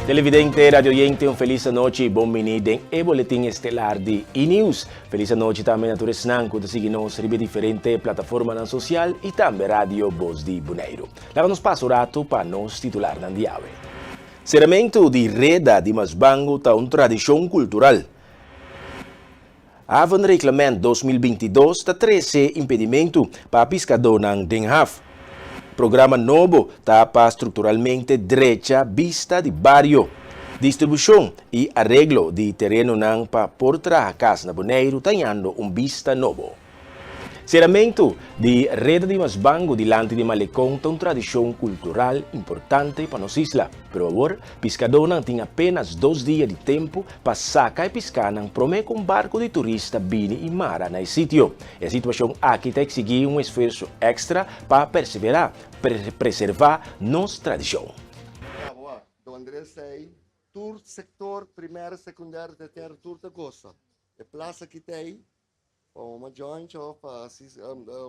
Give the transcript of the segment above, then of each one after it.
Televidente, radio oyente, un felis anochi y bon bini den e boletin estelar di E-News. Felis anochi tambe na tur esnan cu ta sigui nos riba e diferente plataformanan social y tambe Radio Bos di Boneiru. Laga nos pasa un rato pa nos titularnan di awe. Seramentu di reda di Masbango ta un tradishon kultural. Havenreglement 2022 ta trese impedimentu pa piskadónan den haf. Programa nobo ta pa strukturalmente drecha bista di bario. Distribushon i areglo di terenonan pa por traha kas na Boneiru ta hañando un bista nobo. Seramentu di Reda di Masbango dilanti di Malekon ta un tradishon kultural importante pa nos isla. Pero awor, piskadónan tin apenas dos dia di tempu pa saka e piskanan promé ku un barku di turista bini i mara na e sitio. E situashon aki ta eksigí un esfuerso èkstra pa perseverá, preservá nos tradishon. Tur sektor, primario, sekundario, tertiario, tur ta gosa. E plasa ki ta ei, Pa huma joint of pa hasi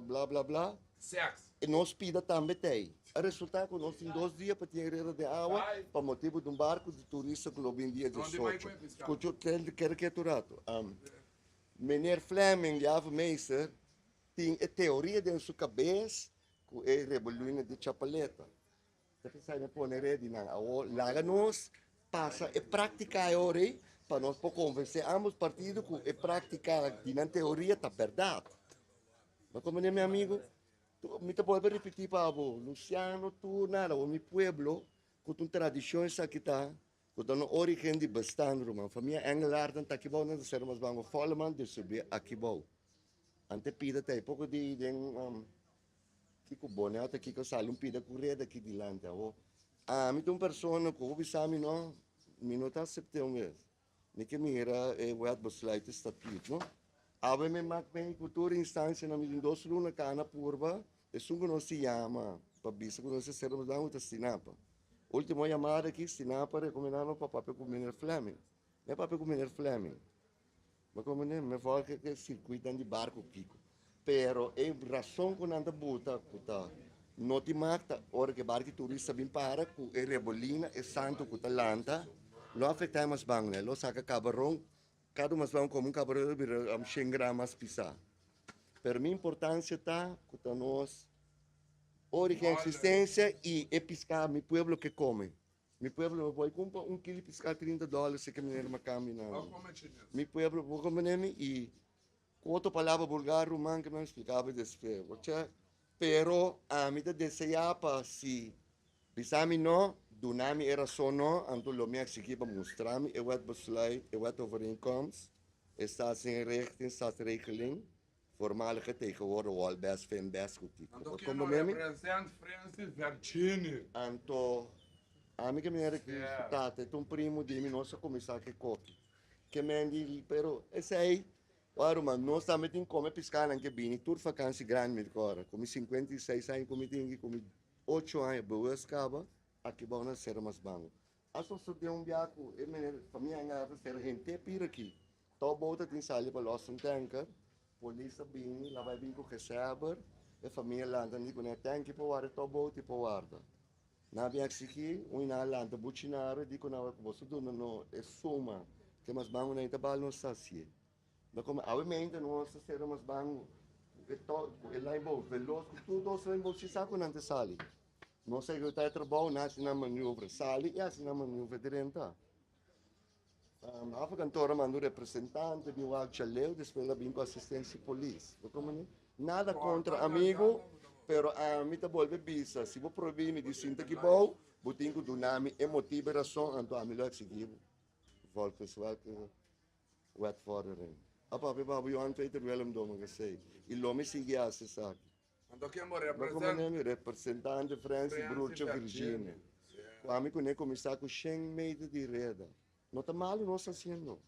bla bla bla. Sex. E nos pida tambe t'ei. A resulta ku nos tin dos dia pa tin e reda den awa pa motibu di un barku di turista ku lo bin dia diesocho. Skucha kere ketu ratu. Meneer Fleming di havenmeester tin e teoria den su kabes ku e reboluina di Chapaleta. Ta pensá na pone redinan. Awor laga nos pasa e práktika e ora ei pa nos por konvensé ámbos partido ku e práktika di nan teoria ta bèrdat. Bo komprendé mi amigu? Mi ta bolbe ripití pa bo, Luciano tur nada, awor mi pueblo ku ta un tradishon esaki ta, ku ta na origen di bestaan ruman. Famia Engelaar nan ta akibou, nan ta sera mas bango Volleman distribuí akibou. Ante pida ta e poko di den Kiko bo ne ota kiko sali un pida ku reda aki dilanti awo. Ami ta un persona ku hopi sa mi no, mi no ta asept'é un bes. Mi ke mira e wet besluit e statuut no. Awe mi mak ben ku tur instansianan mi tin dos luna kana purba esun ku nos si yama pa bisa ku nos a sera nos dan ta Stinapa. Ultimo yamada aki Stinapa rekomendá nos pa papia ku Meneer Fleming. Mi a papia ku Meneer Fleming. Ma como ne me volge ke circuitnan di barco kiko. Pero e razon cu nan ta buta cu ta no tin mak ta ora ke barco di turista bin para cu e rebolina e santo cu ta lanta lo afecta e mas bang ne lo saca cabaron cada un mas bang como un cabaron lo bira shen gram mas pisa. Pero mi importancia ta cu ta nos origen existencia y e pisca mi pueblo ke come. Mi pueblo no por cumpra un kilo pisca 30 dólares si ke manera ma cambia nada. Mi pueblo por comprende mi y cu otro palabra vulgar ruman ke mi a explicaba despues. Oca, pero ami ta desea pa si bisa mi no, duna mi e razon no, anto lo mi exigi pa mustra mi e wet besluit, e wet overeenkomst, e staatsinrichting, staatsregeling. Voormalige tegenwoordig Wolbes, Finbes ku kiko. Anto Bo ken kombo no memi? represent Francis Vergini? Anto ami ke mira ki su tata e ta un primo di mi nos a kuminsá ke koki. Ke men di pero esei ora ruman nos tambe tin kome piskanan ke bini tur fakansi grandi mi rikòrda ku mi 56 aña ku mi tin aki ku mi ocho aña bewust kaba aki bou na sera mas bango. A sosodé un bia ku e meneer famia a sera henter pira aki. Tou bou ta tin sali pa los un tanker, polis a bini, la bai bin ku geseber, e famia lanta di kuné tanki pa warda, tou bou ti pa warda. Nan a bin eksigí, un i nan a lanta buchinaro i di ku nan ku boso duna no e suma ke mas bangu nan ta bal nos ta hasié. No komo awe mente nos ta sera mas bangu ku e tou ku e line bou velos ku tur dos line bou si sa ku nan ta sali. Nos sekretario trabou nan hasi nan maniobra sali i hasi nan maniobra drenta. Havenkantoor a manda un representante bin wak djaleu, despues el a bin ku asistensia di polis. Bo komprende? Nada kontra amigu, pero ami ta bolbe bisa, si bo prohibí mi di sinta aki bou, bo tin ku duna mi e motibu e rason, anto ami lo eksigí bo volgens welke wetvordering. A papia pa bo Johan Peter Willem Domingo esei, i lo mi sigui hasi esaki. Anto ken bo Bo represent? komprende mi? Representante Francis Francis Broertje Virginia. Virginia. Ku ami kuné kuminsá ku shen meter di reda. No ta malu nos ta hasiendo.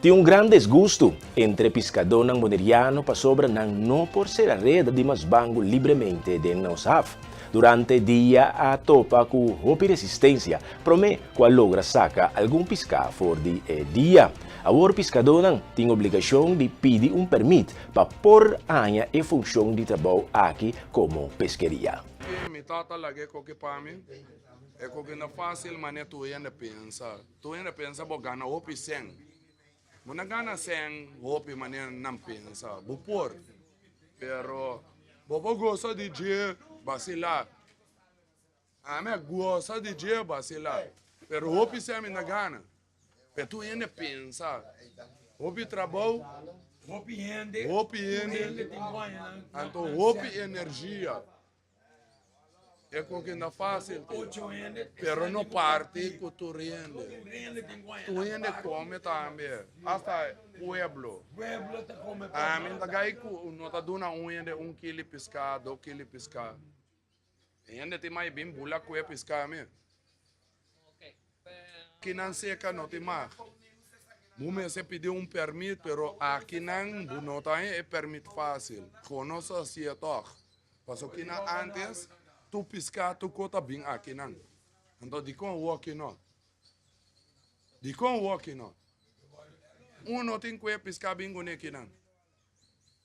Tin un gran desgustu entre piskadónan boneriano pasobra nan no por sera reda di masbangu libremente den nos haf. Durante dia a topa ku hopi resistensia promé ku a logra saka algun piská for di e dia. Awor piskadónan tin obligashon di pidi un pèrmit pa por haña e funshon di trabou aki komo peskeria. Mi tata lag'é koki pa mi. E koki no fásil manera tur hende pensa. Tur hende pensa bo gana hopi sèn. Bo no gana sèn hopi manera nan pensa. Bo por, pero bo por gosa di dje basilá. Ami a gosa di dje basilá, pero hopi sèn mi no gana. Pero tur hende pensa, hopi trabou, Hopi hende, hopi tur hende, hende tin guaña nan, anto nan hopi sèn. energia. E koki no fácil tio. Ocho hende, Pero esnan no tin ku parti parti. ku tur hende. Tur hende tin guaña Tur nan hende parti. kome tambe, hasta pueblo. Pueblo ta kome pa Ami ta mata. gai ku no ta duna un hende un kili piská, do kili piská. E hende tin mai bin bula ku e piská mi. Kinan seka no tin mag. Bo mester pidi un permit, pero akinan bo no ta haña e permit fácil. Kon nos a hasié tòg. Pasobra kinan ántes tur piská tur kos ta bin akinan. Anto dikon awor aki no? Dikon awor aki no? Un no tin ku e piská bin kuné kinan.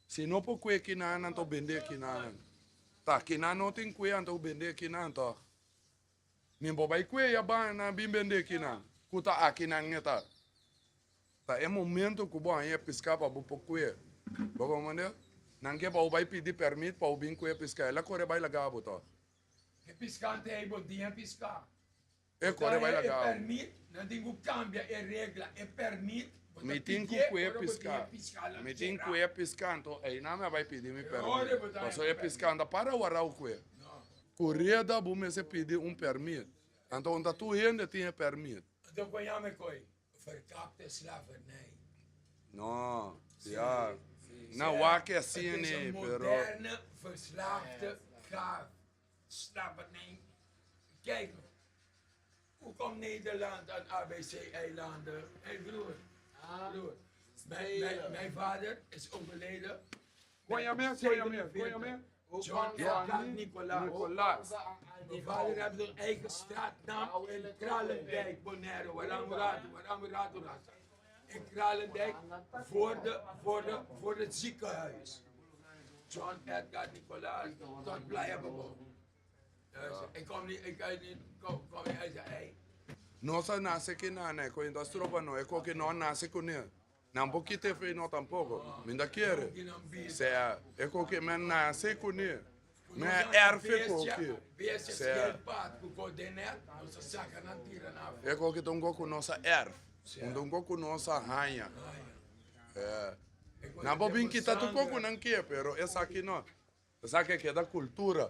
Si no por kue kinan anto bende kinan. Ta kinan no tin kue anto bende kinan tòg. Mi por bai kue ya banda bin bende kinan ku ta akinan e ta. Ta e momento ku bo haña e piská pa bo por kue. Bo komprende? Nan ke pa bo bai pidi pèrmit pa bo bin kue piská. El a kore bai laga bo tòg. E piskante ei bo tin e piská. E kore bai laga bo. E pèrmit, nan tin ku kambia e regla. E pèrmit, bo ta Mi tin ku pidié kue ora bo tin e piská. piská la Mi tin sera. kue piská anto einan mi a bai pidi mi E ora pèrmit. bo ta haña Pasobra e e piská pèrmit. no ta para warau kue. Ku reda bo mester pidi un permit. Anto unda tur hende tin e permit. Anto kon yama e koi? Verkapte slavernij. No, ya. Na wak e asina, Het is een pero. moderne verslaafde gaaf. Slavernij. Kijk, hoe komt Nederland aan ABC-eilanden? Hey broer, broer. Mijn, mijn, mijn vader is overleden. Kon yam'é, kon yam'é, kon yam'é. John Edgar Nicolaas. Nicolaas. Mijn vader heeft een eigen straatnaam in Kralendijk, Bonaire. Waramuratu, Waramuratu, Rasa. In Kralendijk voor, de, voor, de, voor het ziekenhuis. John Edgar Nicolaas tot Playa Bobo. Dus ik kom niet, ik kan niet, kom, kom niet uit de ei. Nos a nase ki nan e ko inta stroba no e ko ki no a nase kuné. Nan por kita e fe no tampoco. Mi ta kere. Sea, e koki mi a nase kuné. Mi a erf e koki. Sea, e koki ta un kos ku nos a erf. Un ta un kos ku nos a haña. Nan por bin kita tur kos ku nan ke, pero esaki no. Esaki a keda kultura.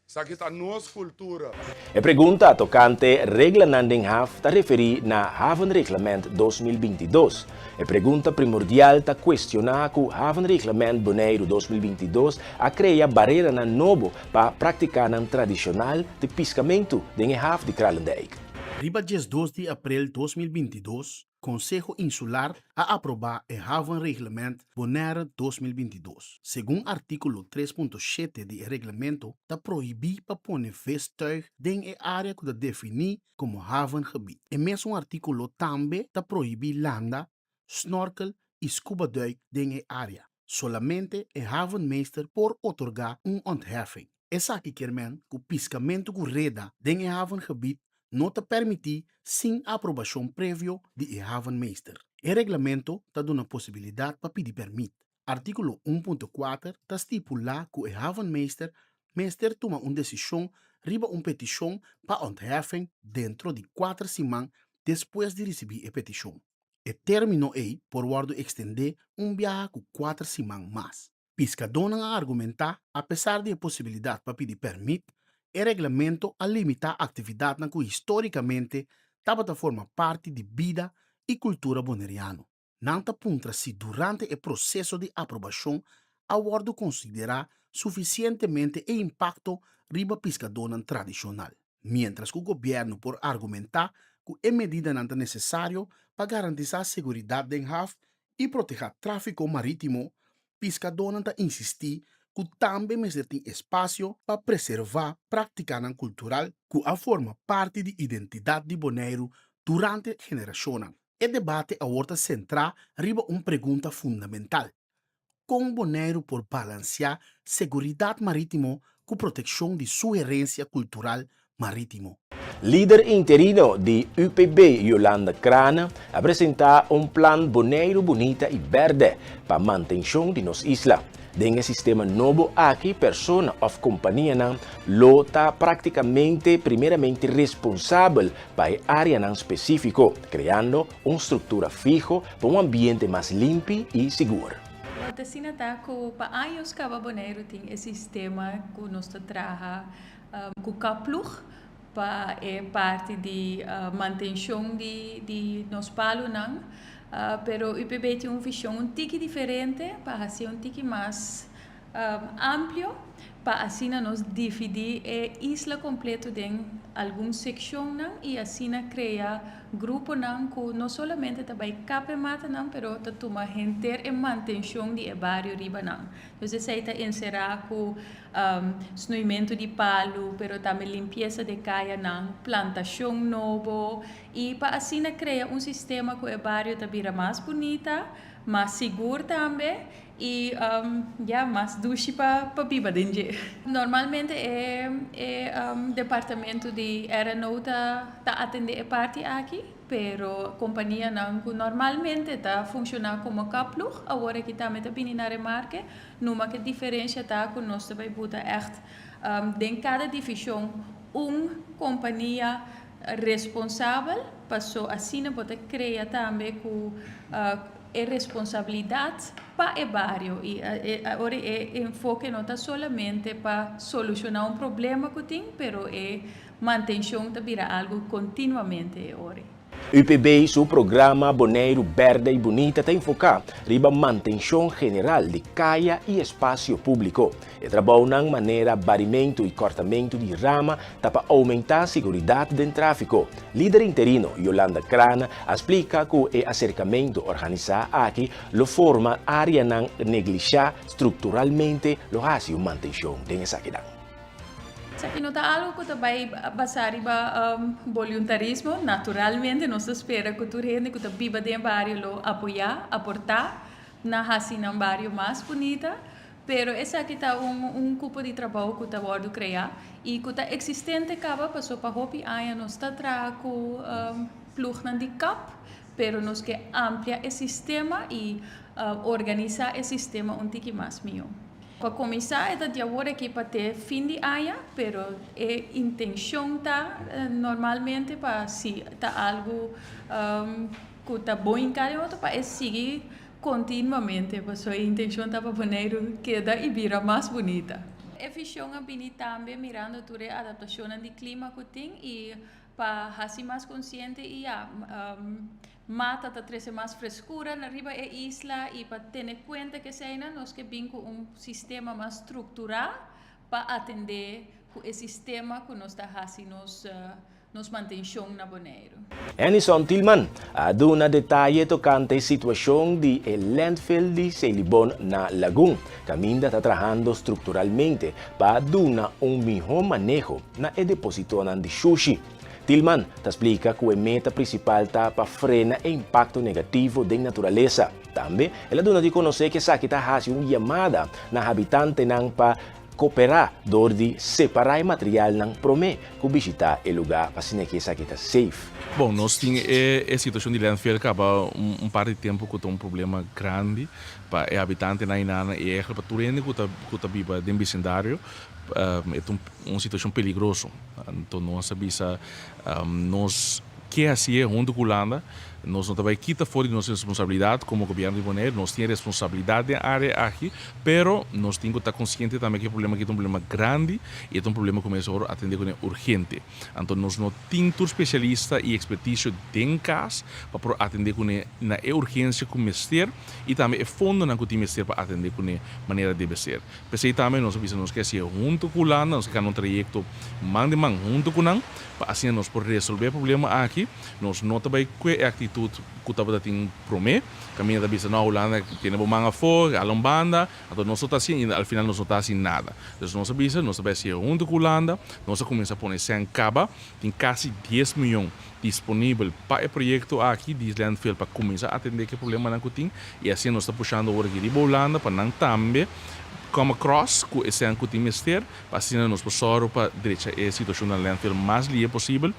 Esaki ta nos kultura. E pregunta tokante reglanan den haf ta referí na Havenreglement 2022. E pregunta primordial ta kuestioná ku Havenreglement Boneiru 2022 a krea bareranan nobo pa praktikanan tradishonal di piskamentu den e haf di Kralendijk. Riba 12 di aprel 2022, Konseho Insular a aprobá e Havenreglement Bonaire 2022. Segun artíkulo 3.7 di e reglamento ta prohibí pa pone vistuig den e área ku ta definí komo havengebied. E mesun artíkulo tambe ta prohibí landa, snorkel i scubaduik den e área. Solamente e havenmeester por otorgá un ontheffing. Esaki kier men ku piskamentu ku reda den e havengebied no ta permití sin aprobashon previo di e havenmeester. E reglamento ta duna posibilidat pa pidi pèrmit. Artíkulo 1.4 ta stipulá ku e havenmeester mester tuma un desishon riba un petishon pa ontheffing dentro di kuater siman despues di risibí e petishon. E término ei por wòrdu ekstendé un biaha ku kuater siman mas. Piskadónan a argumentá, apesar di e posibilidat pa pidi pèrmit, e reglamento a limitá aktividatnan ku histórikamente tabata forma parti di bida i kultura boneriano. Nan ta puntra si durante e proseso di aprobashon a wòrdu konsiderá sufisientemente e impakto riba piskadónan tradishonal. Miéntras ku gobièrnu por argumentá ku e medidanan ta nesesario pa garantisá seguridat den haf i protehá tráfiko marítimo, piskadónan ta insistí ku tambe mester tin espasio pa preservá práktikanan kultural ku a forma parti di identidat di Boneiru durante generashonnan. E debate awor ta sentrá riba un pregunta fundamental, Kon Boneiru por balansiá seguridat marítimo ku protekshon di su herensia kultural marítimo? Lider interino di UPB Yolanda Craane a presentá un plan Boneiru Bunita i Bèrdè pa mantenshon di nos isla. Den e sistema nobo aki persona òf kompanianan lo ta práktikamente primeramente responsabel pa e áreanan spesífiko, kreando un struktura fiho pa un ambiente mas limpi i sigur. Lo asina ta ku pa años kaba Boneiru tin e sistema ku nos ta traha ku kapploeg pa e parti di mantenshon di nos palunan, pero UPB tin un vishon un tiki diferente pa hasi un tiki mas amplio pa asina nos dividí e isla kompleto den algun sekshonnan i asina krea gruponan ku no solamente ta bai kap e matanan pero ta tuma henter e mantenshon di e bario riba nan. Dus esei ta enserá ku snoeimentu di palu, pero tambe limpiesa di kayanan, plantashon nobo i pa asina krea un sistema ku e bario ta bira mas bunita, mas sigur tambe i ya mas dushi pa pa biba den dje. Normalmente e e departamento di RNO ta ta atendé e parti aki. Pero kompanianan ku normalmente ta funshoná komo kapploeg, awor aki tambe ta bini na remarke. Numa ku e diferensha ta ku nos ta bai buta ègt den kada divishon un kompania responsabel, paso asina bo ta krea tambe ku e responsabilidat pa e bario i ora e enfoke no ta solamente pa solushoná un problema ku tin, pero e Mantenshon ta bira algu kontinuamente e ora. UPB su programa Boneiru Berde i Bunita ta enfoká riba mantenshon general di kaya i espasio públiko. E trabounan manera barimentu i kòrtamentu di rama ta pa oumentá siguridat den tráfiko. Lider interino Yolanda Craane a splika ku e aserkamentu organisá aki lo forma áreanan neglishá strukturalmente lo hasi un mantenshon den esakinan. Esaki no ta algu ku ta bai basá riba boluntarismo. Naturalmente nos ta spera ku tur hende ku ta biba den e bario lo apoyá, aportá na hasi nan bario mas bunita. Pero esaki ta un un kupo di trabou ku ta wòrdu kreá i ku ta eksistente kaba paso pa hopi aña nos ta traha ku plugnan di kap, pero nos ke amplia e sistema i organisá e sistema un tiki mas mihó. Pa kuminsá e ta di awor aki pa te fin di aña, pero e intenshon ta normalmente pa si ta algu ku ta bon hinká den otro pa e sigui kontinuamente, pasobra e intenshon ta pa Boneiru keda i bira mas bunita. E vishon a bini tambe mirando tur e adaptashonnan di klima ku tin i pa hasi mas konsiente i ya. Mata ta trese mas freskura na riba e isla i pa tene kuenta ku eseinan nos ke bin ku un sistema mas strukturá pa atendé ku e sistema ku nos ta hasi nos nos mantenshon na Boneiru. Enison Tilman a duna detaye tokante e situashon di e landfill di Selibon na Lagun, kaminda ta trahando strukturalmente pa duna un mihó maneho na e depositonan di shushi. Tilman ta splika ku e meta prinsipal ta pa frena e impakto negativo den naturalesa. Tambe el a duna di konosé ku esaki ta hasi un yamada na habitantenan pa koperá dor di separá e materialnan promé ku bishitá e lugá pa asina ku esaki ta safe. Bon, nos tin e e situashon di landfill kaba un un par di tempu ku ta un problema grandi pa e habitantenan einan i eigenlijk pa tur hende ku ta ku ta biba den bisindario. E ta un un situashon peligroso. Anto nos a bisa, Nos ke hasié huntu ku Hulanda, nos no ta bai kita for di nos responsabilidat komo gobièrnu di Boneiru, nos tin e responsabilidat den área aki, pero nos tin ku ta konsiente tambe ku e problema aki ta un problema grandi i e ta un problema ku mester wòrdu atendé kuné urgente. Anto nos no tin tur spesialista i ekspertisio den kas pa por atendé kuné na e urgensia ku mester i tambe e fondonan ku tin mester pa atendé kuné manera debe ser. P'esei tambe nos a bisa nos ke hasié huntu ku Hulanda, nos ke gana un trayekto man di man huntu ku nan, pa asina nos por resolvé e problema aki. Nos no ta bai kue e aktitut ku tabata tin promé, kaminda ta bisa no Hulanda tene bo man afó, hala un banda, anto nos no ta hasi i al final nos no ta hasi nada. Dus nos a bisa nos ta bai hasié huntu ku Hulanda, nos a kuminsá pone sèn kaba, tin kasi dies mion disponibel pa e proyekto aki di landfill pa kuminsá atendé ku e problemanan ku tin i asina nos ta pushando ora aki riba Hulanda pa nan tambe. come across ku esnan ku tin mester pa asina nos por sòru pa drecha e situashon na landfill mas lihe posibel.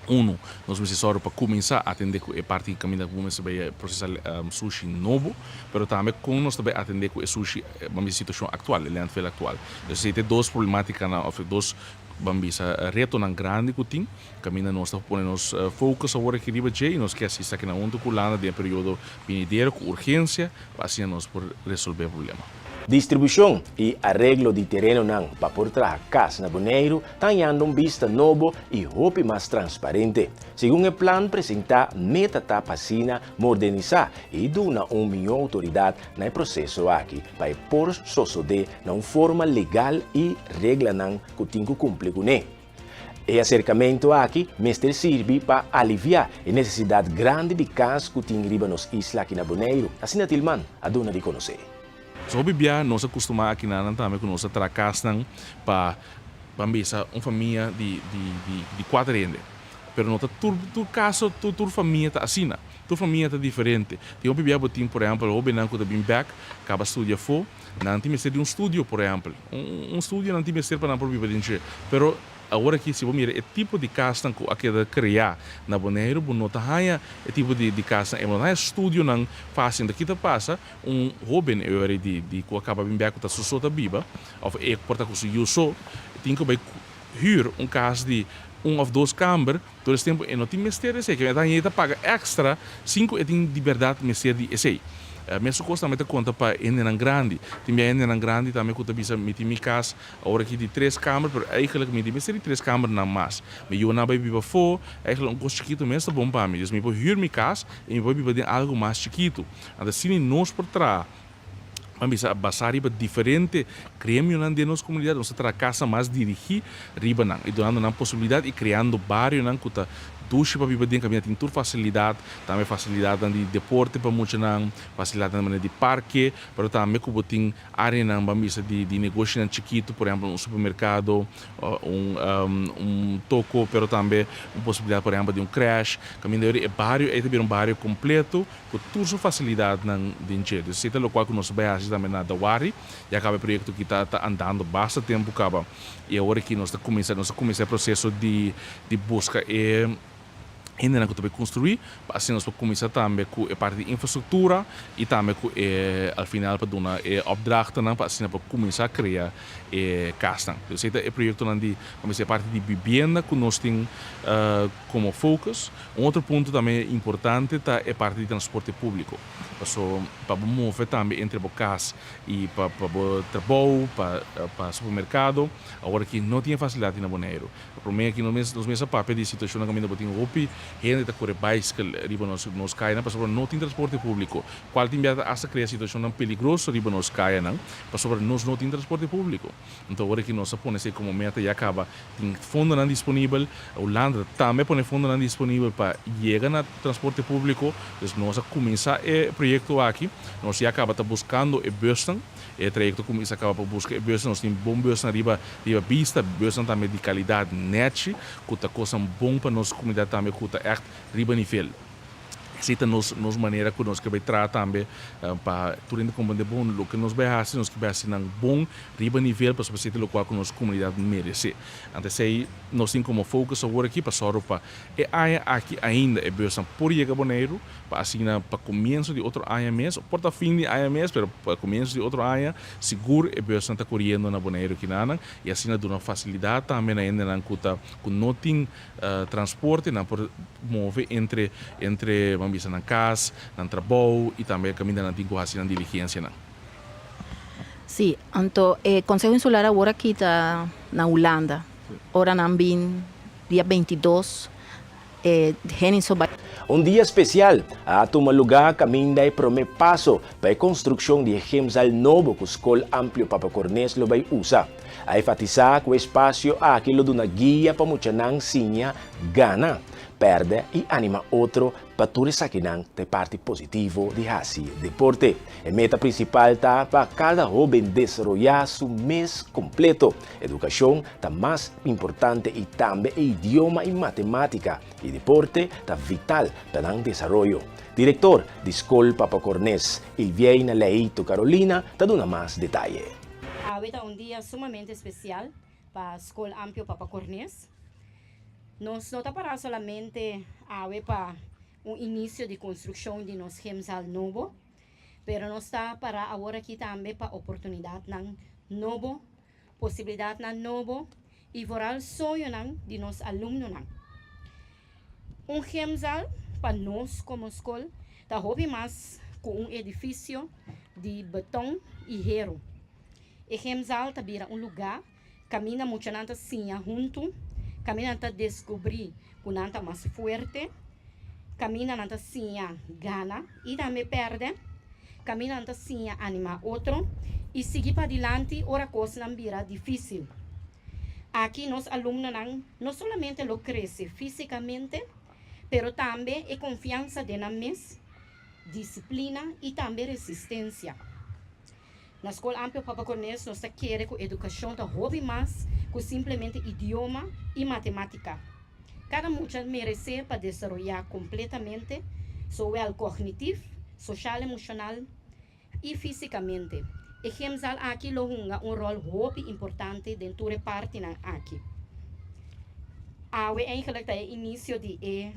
Unu, nos mester sòru pa kuminsá atendé ku e parti kaminda ku bo mester bai prosesá sushi nobo, pero tambe kon nos ta bai atendé ku e sushi, ban bisa situashon aktual, e landfill aktual. Esei ta e dos problemátikanan òf e dos, ban bisa, retonan grandi ku tin. Kaminda nos ta pone nos focus awor aki riba dje i nos ke asista kinan huntu ku Hulanda den e periodo binidero ku urgensia pa asina nos por resolbe e problema. Distribushon i areglo di terenonan pa por traha kas na Boneiru ta hañando un bista nobo i hopi mas transparente. Segun e plan presentá, meta ta pa asina modernisá i duna un mihó outoridat na e proseso aki pa e por sosodé na un forma legal i reglanan ku tin ku kumpli kuné. E aserkamentu aki mester sirbi pa aliviá e nesesidat grandi di kas ku tin riba nos isla aki na Boneiru, asina Tilman a duna di konosé. So hopi bia nos a kustumá akinanan tambe ku nos a traha kasnan pa ban bisa un famia di di di di kuater hende. Pero no ta tur tur kaso tur tur famia ta asina. Tur famia ta diferente. Tin hopi bia bo tin por ehèmpel hóbennan ku ta bin bèk kaba studia afó. Nan tin mester di un studio, por ehempel. Un studio nan tin mester pa nan por biba den dje. Pero awor aki si bo mira e tipo di kasnan ku a keda kreá na Boneiru, bo no ta haña e tipo di kasnan ei. Bo no ta haña studionan fásil. Anto ki ta pasa? Un hóben e ora di di ku a kaba bin bèk ku ta su so ta biba, òf e por ta ku su yu so, tin ku bai hür un kas di un òf dos kamber. Tur es tempu e no tin mester di esei, e ta haña e ta paga èkstra sin ku e tin di bèrdat mester di esei. Mesun kos tambe ta konta pa hendenan grandi. Tin bia hendenan grandi tambe ku ta bisa mi tin mi kas awor aki di tres kamber, pero eigentlik mi tin mester di tres kambernan mas. Mi yunan bai biba afó, eigentlik un kos chikitu mes ta bon pa mi. Dus mi por hür mi kas i mi por biba den algu mas chikitu. Anto asina nos por traha. Ban bisa basá riba diferente gremionan den nos komunidat, nos ta traha kasa mas dirigí riba nan i dunando nan posibilidat i kreando barionan ku ta dushi pa biba den kaminda tin tur fasilidat, tambe fasilidatnan di deporte pa muchanan, fasilidatnan manera di parke, pero tambe ku bo tin áreanan ban bisa di di negoshinan chikitu, por ehèmpel un supermerkado, un un toko, pero tambe un posibilidat por ehèmpel di un krèsh, kaminda e bario ei ta bira un bario kompleto. Ku tur su fasilidatnan den dje. Dus esei ta lokual ku nos ta bai hasi tambe na Dawari. Ya kaba e proyekto ki ta ta andando basta tempu kaba i awor aki nos ta kuminsá nos ta kuminsá e proseso di di buska e hendenan ku ta bai konstruí pa asina nos por kuminsá tambe ku e parti di infrastruktura i tambe ku e al final pa duna e opdrachtennan pa asina por kuminsá krea e kasnan. Dus esei ta e proyektonan di pa mi si e parti di bibienda ku nos tin komo focus. Un otro punto tambe importante ta e parti di transporte públiko. Paso pa bo move tambe entre bo kas i pa pa bo trabou, pa pa supermerkado, awor aki no tin e fasilidat na Boneiru. E promé aki nos mes nos mes a papia di situashonnan kaminda bo tin hopi hende ta kore baiskel riba nos nos kayanan pasobra no tin transporte públiko, kual tin bia ta asta krea situashonnan peligroso riba nos kayanan pasobra nos no tin transporte públiko. Anto awor aki nos a pone esei komo meta ya kaba Tin fondonan disponibel. Hulanda tambe a pone fondonan disponibel pa yega na transporte públiko. Dus nos a kuminsá e proyekto aki. Nos ya kaba ta buskando e busnan. E trayekto kuminsá kaba pa buska e busnan. Nos tin bon busnan riba riba bista, busnan tambe di kalidat nèchi ku ta kosnan bon pa nos komunidat tambe ku ta ègt riba nivel. Esei ta nos nos manera ku nos ke bai traha tambe pa tur hende komprende bon loke nos bai hasi, nos ke bai hasi nan bon riba nivel pasobra esei ta lokual ku nos komunidat meresé. Anto esei nos tin komo focus awor aki pa sòru pa e aña aki ainda e busnan por yega Boneiru pa asina pa komienso di otro aña mes, por ta fin di aña mes pero pa komienso di otro aña sigur e busnan ta koriendo na Boneiru kinanan i asina duna fasilidat tambe na hendenan ku ta ku no tin Transporte, nan por move entre entre ban bisa nan kas, nan trabou i tambe kaminda nan tin ku hasi nan diligensianan. Sí, anto e Konseho Insular awor aki ta na Hulanda. Ora nan bin dia 22 e Henny so bai. Un dia spesial a tuma lugá kaminda e promé paso pa e konstrukshon di e gymzaal nobo ku Skol Amplio Papa Cornes lo bai usa. A enfatisá ku e spasio aki lo duna guia pa muchanan siña gana. pèrdè i anima otro pa tur esakinan ta e parti positivo di hasi deporte. E meta prinsipal ta pa kada hóben desaroyá su mes kompleto. Edukashon ta mas importante i tambe e idioma i matemátika i deporte ta vital pa nan desaroyo. Direktor di Skol Papa Cornes, Ilvieyna Leito Carolina ta duna mas detaye. Awe ta un dia sumamente spesial pa Skol Amplio Papa Cornes. Nos no ta pará solamente awe pa un inisio di konstrukshon di nos gymzaal nobo, pero nos ta pará awor aki tambe pa oportunidatnan nobo, posibilidatnan nobo i vooral soñonan di nos alumnonan. Un gymzaal pa nos komo skol ta hopi mas ku un edifisio di beton i heru. E gymzaal ta bira un lugá Kaminda muchanan ta siña huntu, kaminda nan ta deskubrí ku nan ta mas fuerte, kaminda nan ta siña gana i tambe pèrdè, kaminda nan ta siña animá otro i sigui padilanti ora kosnan bira difísil. Aki nos alumnonan no solamente lo krese físikamente, pero tambe e konfiansa den nan mes, disiplina i tambe resistensia. Na Skol Amplio Papa Cornelis nos ta kere ku edukashon ta hopi mas ku simplemente idioma i matemátika. Kada mucha meresé pa desaroyá kompletamente, zowel kognitif, soshal-emoshonal i físikamente. E gymzaal aki lo hunga un ròl hopi importante den tur e partinan aki. Awe eigenlijk ta e inisio di e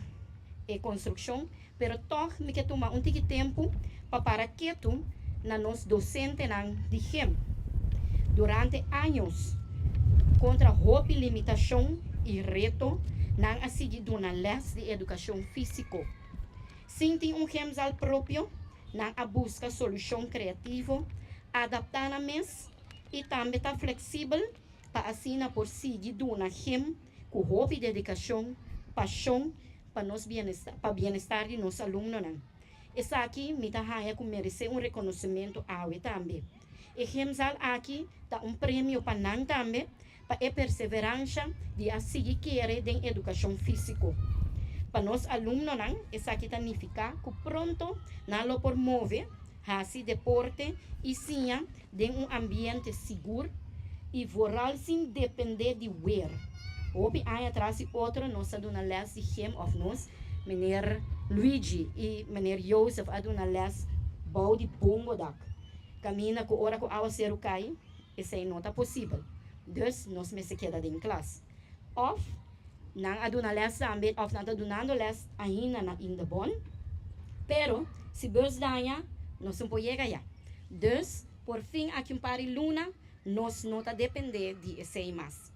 e konstrukshon. Pero tòg mi ke tuma un tiki tempu pa para ketu na nos dosentenan di gym. Durante años, kontra hopi limitashon i reto, nan a sigui duna lès di edukashon físiko. Sin tin un gymzaal propio, nan a buska solushon kreativo, adaptá nan mes i tambe ta fleksibel pa asina por sigui duna gym ku hopi dedikashon, pashon pa nos bienestar, pa bienestar di nos alumnonan. Esaki mi ta haña ku meresé un rekonosementu awe tambe. E gymzaal aki ta un premio pa nan tambe pa e perseveransha di a sigui kere den edukashon físiko. Pa nos alumnonan esaki ta nifiká ku pronto nan lo por move, hasi deporte i siña den un ambiente sigur i vooral sin dependé di weer. Hopi aña tras di otro nos a duna les di gym of nos, meneer Luigi i meneer Joseph a duna les bou di bongodak. Kaminda ku ora ku awaseru kai esei no ta posibel. Dus nos mester keda den klas. Of nan a duna les tambe of nan ta dunando les ainda na Indebon. Pero si bus daña nos no por yega ya. Dus por fin aki un par di luna nos no ta depende di esei mas.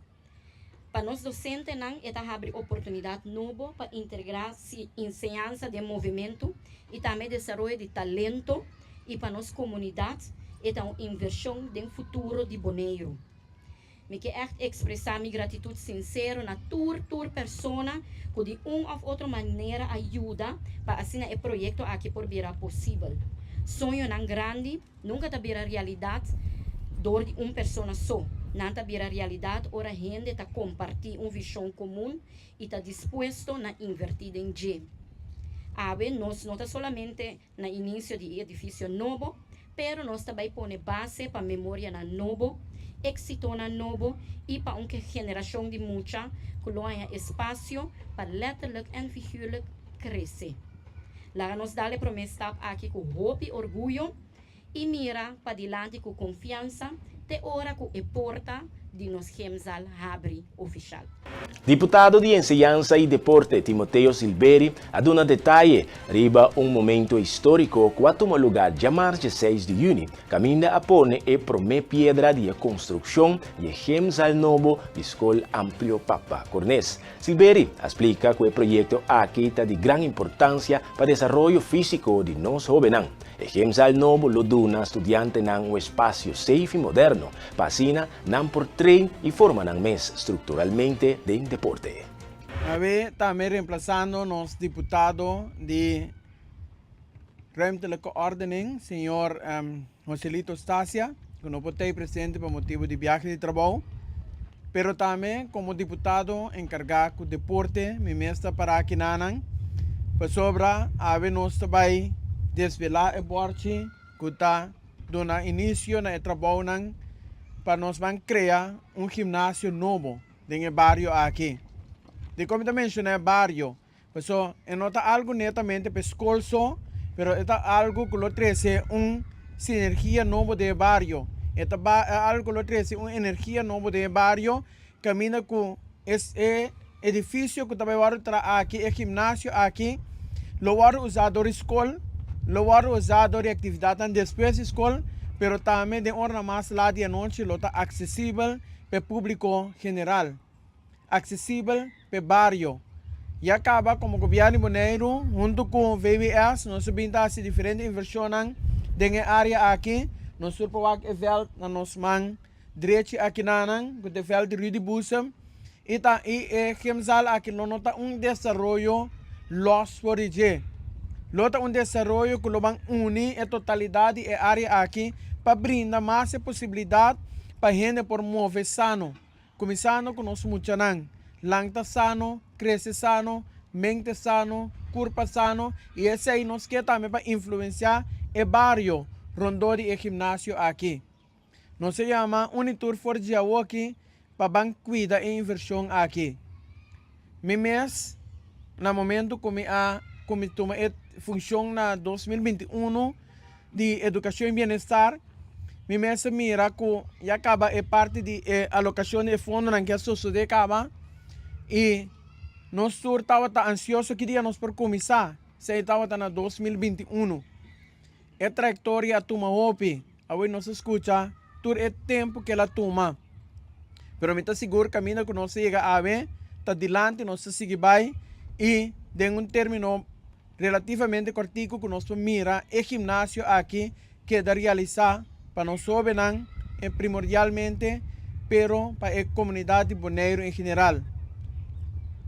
Pa nos dosentenan e ta habri oportunidat nobo pa integrá enseñansa den movementu i tambe desaroyo di talento i pa nos komunidat e ta un invershon den futuro di Boneiru. Mi ke ègt ekspresá mi gratitut sinsero na tur tur persona ku di un òf otro manera a yuda pa asina e proyekto aki por bira posibel. Soñonan grandi nunka ta bira realidat dor di un persona so, nan ta bira realidat ora hende ta kompartí un vishon komun i ta dispuesto na invertí den dje. Awe nos no ta solamente na inisio di e edifisio nobo, pero nos ta bai pone base pa memorianan nobo, éksitonan nobo i pa un generashon di mucha ku lo haña espasio pa letterlijk en figuurlijk krese. Laga nos dal e promé stap aki ku hopi orguyo i mira padilanti ku konfiansa te ora ku e porta di nos gymzaal habri ofishal. Diputado di Enseñansa i Deporte Timoteo Silveri a duna detaye riba un momento históriko ku a tuma lugá djamars djeseis di yüni, kaminda a pone e promé piedra di e konstrukshon di e gymzaal nobo di Skol Amplio Papa Cornes. Silveri a splika ku e proyekto aki ta di gran importansia pa desaroyo físiko di nos hóbennan. E gymzaal nobo lo duna studiantenan un espasio safe i moderno pa asina nan por train i forma nan mes strukturalmente den deporte. Awe tambe remplasando nos diputado di Ruimtelijke Ordening, señor Joselito Stasia, ku no por tei presente pa motibu di biahe di trabou. Pero tambe komo diputado enkargá ku deporte mi mes ta pará akinanan pasobra awe nos ta bai desvelá e bòrchi ku ta duna inisio na e trabounan pa nos ban krea un gimnasio nobo den e bario aki. Dikon mi ta menshoná e bario? Paso e no ta algu netamente pa e skol so, pero e ta algu ku lo trese un sinergia nobo den e bario. E ta algu ku lo trese un energia nobo den e bario kaminda ku e edifisio ku ta bai wòrdu traha aki, e gimnasio aki, lo wòrdu usá dor di skol, lo wòrdu usá dor di aktividatnan despues di skol, pero tambe den oranan mas lat di anochi lo ta aksesibel pa e públiko general. Aksesibel p'e bario. Ya kaba komo Gobièrnu di Boneiru huntu ku VWS nos a bin ta hasi diferente invershonnan den e área aki. Nos tur por wak e vèlt na nos man drechi akinanan ku ta e vèlt di Rudy Boezem i ta i e gymzaal aki lo no ta un desaroyo lòs for di dje. Lo ta un desaroyo ku lo ban uni e totalidat di e área aki pa brinda mas e posibilidat pa hende por move sano. Kuminsando ku nos muchanan, lanta sano, krese sano, mente sano, kurpa sano i esei nos ke tambe pa influensiá e bario rondó di e gimnasio aki. Nos a yama un i tur for dje awoki pa ban kuida e invershon aki. Mi mes na momento ku mi a ku mi tuma e funshon na 2021 di Edukashon i Bienestar, mi mes a mira ku ya kaba e parti di e alokashon di e fondonan ke a sosodé kaba i nos tur tabata ansioso ki dia nos por kuminsá, esei tabata na 2021. E trayektoria a tuma hopi, awor nos a skucha tur e tempu ku el a tuma. Pero mi ta sigur kaminda ku nos a yega awe ta dilanti, nos ta sigui bai i den un término relativamente kòrtiku ku nos por mira e gimnasio aki keda realisá pa nos hóbennan primordialmente pero pa e komunidat di Boneiru en general.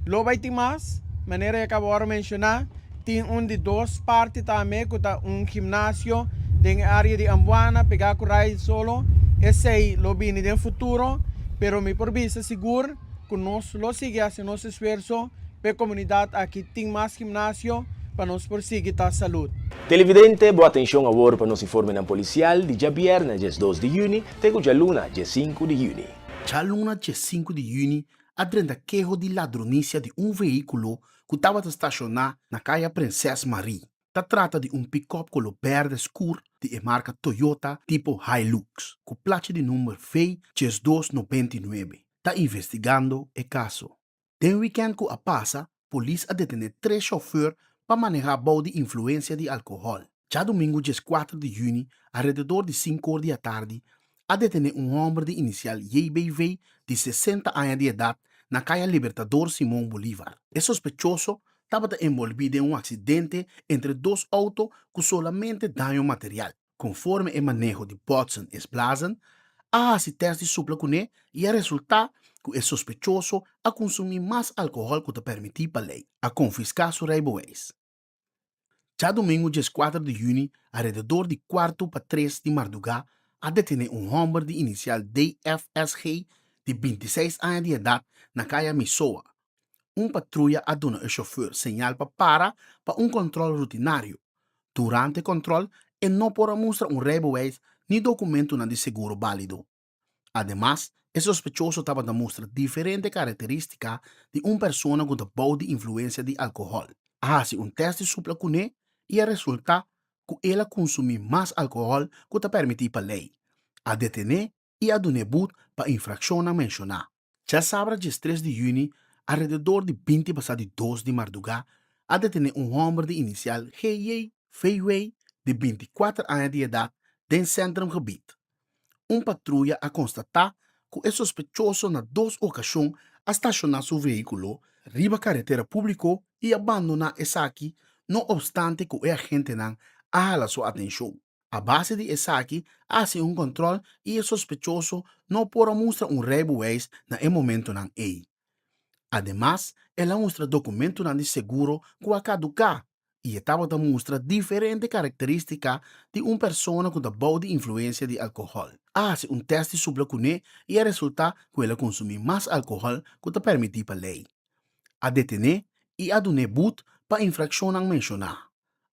Lo bai tin mas, manera e kaba ora menshoná, tin un di dos parti tambe ku ta un gimnasio den e área di Ambuana pegá ku Rai Solo, esei lo bini den futuro, pero mi por bisa sigur ku nos lo sigui hasi nos esfuerso pa e komunidat aki tin mas gimnasio pa nos por sigui ta salud. Televidente, bo atencion awor pa nos informenan policial di djabierne 12 di juni te cu djaluna 5 di juni. Djaluna 5 di juni a drenta keho di ladronisia di un vehíkulo ku tabata stashoná na Kaya Prinses Marie. Ta trata di un pikòp koló bèrdè skur di e marka Toyota tipo Hilux ku plachi di number V 1299. Ta investigando e kaso. Den wikènt ku a pasa, polis a detené tres shofùr pa manehá bou di influensia di alkohòl. Djadumingu 14 di yüni, alrededor di sinkor di atardi, a detené un hòmber di inisial JBV di 60 aña di edat na Kaya Libertador Simon Bolivar. E sospechoso tabata enbolbí den un aksidente entre dos outo ku solamente daño material. Konforme e maneho di Botsen is Blazen, a hasi tèst di supla kuné i a resultá ku e sospechoso a kunsumí mas alkohòl ku ta permití pa lei. A konfiská su reibeweis. Djadumingu 14 di yüni alrededor di kuartu pa tres di mardugá a detené un hòmber di inisial DFSG di 26 aña di edat na Kaya Misoa. Un patruya a duna e shofùr señal pa para pa un kòntròl rutinario. Durante kòntròl e no por a mustra un reibeweis ni dokumentunan di seguro bálido. Ademas, e sospechoso tabata mustra diferente karakterístika di un persona ku ta bou di influensia di alkohòl. A hasi un tèst di supla kuné i a resultá ku el a kunsumí mas alkohòl ku ta permití pa lei. A detené i a dun'é but pa infrakshonnan menshoná. Djasabra 13 di yüni, alrededor di 20 pasá di dos di mardugá, a detené un hòmber di inisial GJVW di 24 aña di edat den Centrumgebied. Un patruya a konstatá ku e sospechoso na dos okashon a stashoná su vehíkulo riba karetera públiko i a bandoná esaki no opstante ku e agentenan a hala su atenshon. A base di esaki a hasi un kòntròl i e sospechoso no por a mustra un reibeweis na e momentonan ei. Ademas el a mustra dokumentonan di seguro ku a kaduká i e tabata mustra diferente karakterístika di un persona ku ta bou di influensia di alkohòl. A hasi un tèst di supla kuné i a resultá ku el a konsumí mas alkohòl ku ta permití pa lei. A detené i a dun'é but pa infrakshonnan menshoná.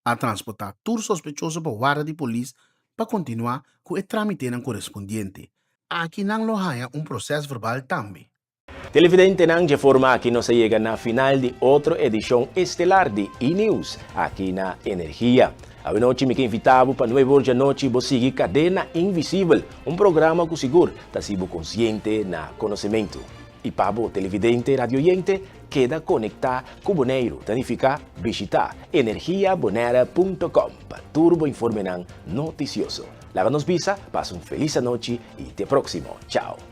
A transportá tur sospechoso pa warda di polis pa kontinuá ku e trámitenan korespondiente. Aki nan lo haña un prosèsverbal tambe. Televidentenan, dje forma aki nos a yega na final di otro edishon estelar di E-News aki na Energia. Awenochi mi ke invita bo pa nuebe or djanochi bo sigui Kadena Invisibel, un programa ku sigur ta hasi bo konsiente na konosementu. I pa bo televidente radioyente, keda konektá ku Boneiru ta nifiká bishitá energiabonaire punto com pa tur bo informenan notisioso. Laga nos bisa, pasa un felis anochi i te próksimo. Chao!